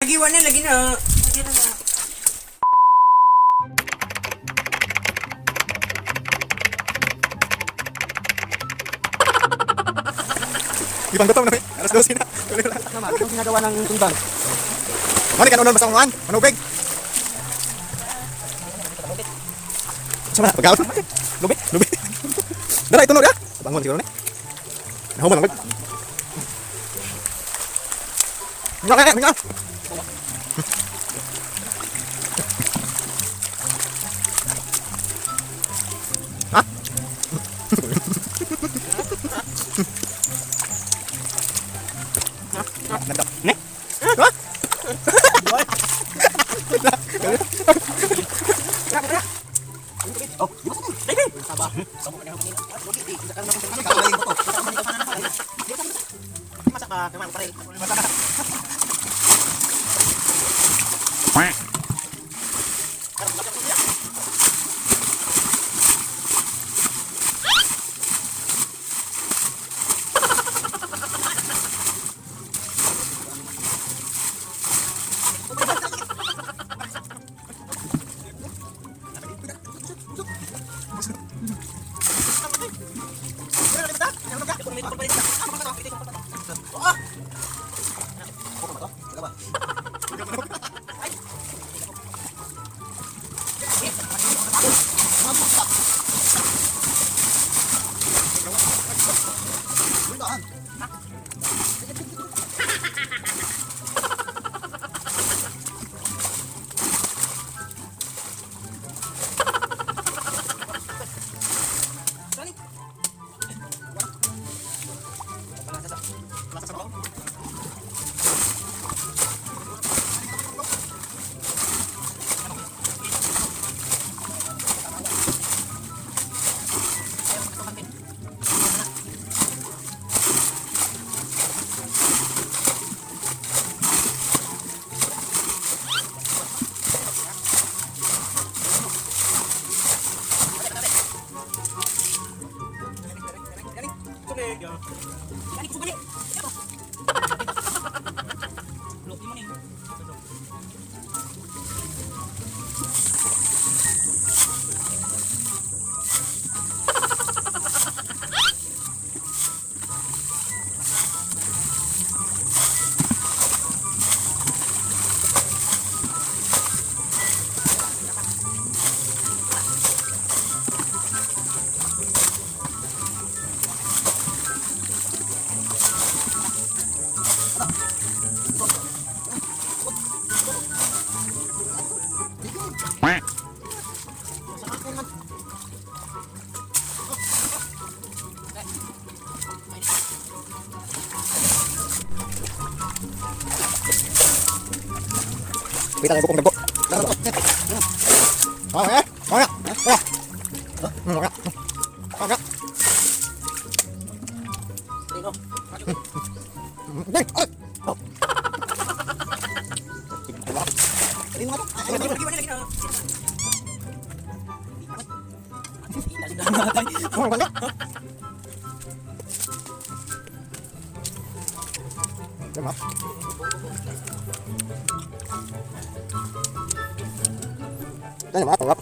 Lagi wa na lagi na. Lagi na na. Ibang gutom na eh. Alas 12 na. Tuloy lang. Mama, anong ginagawa ng tumbang? Mali kanon basta kuan. Manubig. Sama na pagkaon. Lubi, lubi. Dara ito no ya. Bangon siguro ni. Nahuman lang. Nga nga nga. Ha? Ne? Ha? Kita lagi bukong dagko. Oh ya, oh ya. Oh. Oh ya. Oh ya. Lagi wa na lagi na. Đây là má lắm.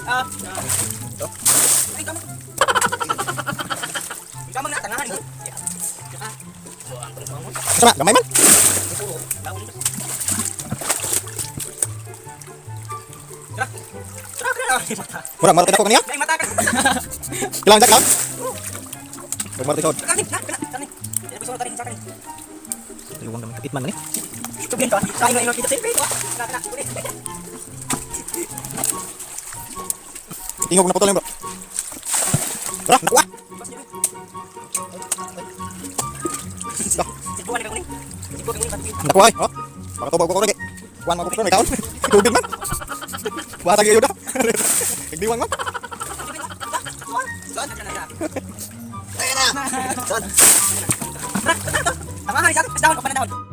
Ah. Ay, tama. Tama na tangahan. Sama, gamay man. Murag marot ako kaniya. Ay, mata ka. Kilang jak lang. Murag marot isod. Kani, na, kani. Luwang gamay kapit man ni. Tubig to. Kain na kita sipit. Na, na. Tingog na putol yan, bro. Tara, nakuha. Nakuha ay. Oh. Baka tubag ko lagi. Kuan mo ko kaon. Tubig man. Wala gyud da. Nagdiwang man. Tama, down, down, down.